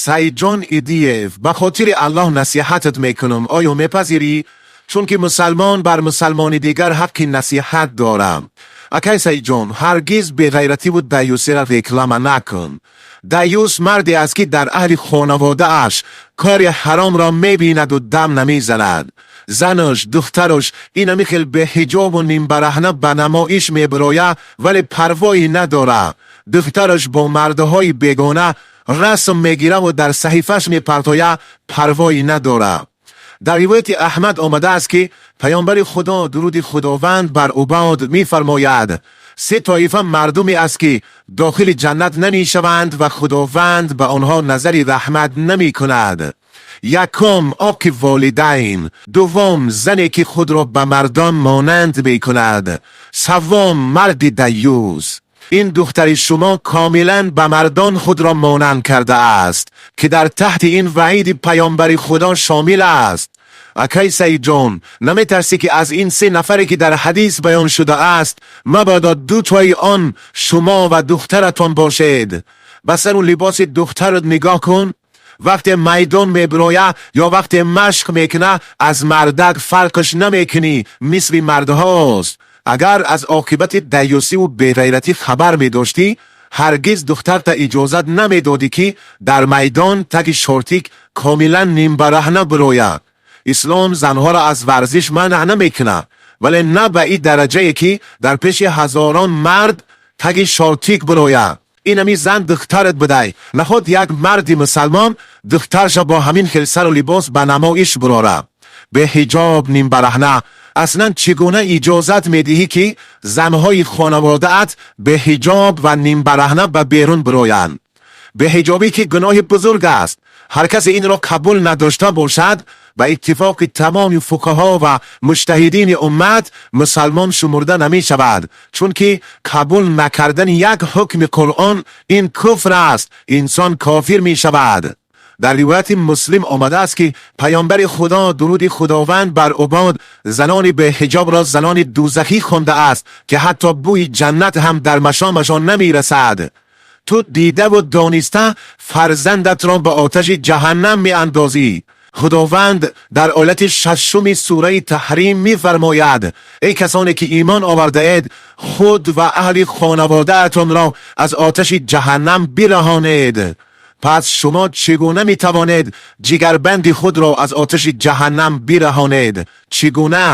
Саидҷон Идиев, ба хотири Аллоҳ насиҳатат мекунам, оё мепазирӣ? Чунки мусалмон бар мусалмони дигар ҳаққи насиҳат дорад. Акай Саидҷон, ҳаргиз беғайративу даюсиро реклама накун. Даюс марде аст, ки дар аҳли хонаводааш кори ҳаромро мебинаду дам намезанад. Занаш, духтараш инами хел беҳиҷобу нимбараҳна ба намоиш мебирояд, вале парвоӣ надорад. Духтараш бо мардҳои бегона расм мегираву дар саҳифааш мепартояд, парвоӣ надорад. Дар ривояти Аҳмад омадааст, ки паёмбари Худо, дуруди Худованд бар ӯ бод, мефармояд: се тоифа мардуме аст, ки дохили ҷаннат намешаванд ва Худованд ба онҳо назари раҳмат намекунад. Якум, оқи волидайн, дуввум, зане, ки худро ба мардон монанд мекунад, саввум, марди даюс. Ин духтари шумо комилан ба мардон худро монанд кардааст, ки дар таҳти ин ваъиди паёмбари Худо шомил аст. Акай Саидҷон, наметарсӣ, ки аз ин се нафаре, ки дар ҳадис баён шудааст, мабодо ду тои он шумо ва духтаратон бошед? Ба сару либоси духтарат нигоҳ кун. Вақте майдон мебирояд ё вақте машқ мекунад, аз мардак фарқаш намекунӣ, мисли мардҳост. Агар аз оқибати даюсиву беғайратӣ хабар медоштӣ, ҳаргиз духтарта иҷозат намедодӣ, ки дар майдон таги шортик комилан нимбараҳна бирояд. Ислом занҳоро аз варзиш манъ намекунад, вале на ба ин дараҷае, ки дар пеши ҳазорон мард таги шортик бирояд. Инами зан духтарат будай. Наход як марди мусалмон духтарша бо ҳамин хел сару либос ба намоиш бирорад, беҳиҷоб, нимбараҳна? Аслан чӣ гуна иҷозат медиҳӣ, ки занҳои хонаводаат беҳиҷоб ва нимбараҳна ба берун бироянд? Беҳиҷобӣ, ки гуноҳи бузург аст, ҳар касе инро қабул надошта бошад, ба иттифоқи тамоми фуқаҳо ва муҷтаҳидини уммат мусалмон шумурда намешавад, чунки қабул накардани як ҳукми Қуръон ин куфр аст, инсон кофир мешавад. Дар ривояти Муслим омадааст, ки паёмбари Худо, дуруди Худованд бар ӯ бод, занони беҳиҷобро занони дӯзахӣ хондааст, ки ҳатто бӯи ҷаннат ҳам дар машомашон намерасад. Ту дидаву дониста фарзандатро ба оташи ҷаҳаннам меандозӣ. Худованд дар ояти шашуми сураи Таҳрим мефармояд: эй касоне, ки имон овардаед, худ ва аҳли хонаводаатонро аз оташи ҷаҳаннам бираҳонед. Пас шумо чӣ гуна метавонед ҷигарбанди худро аз оташи ҷаҳаннам бираҳонед? Чӣ гуна?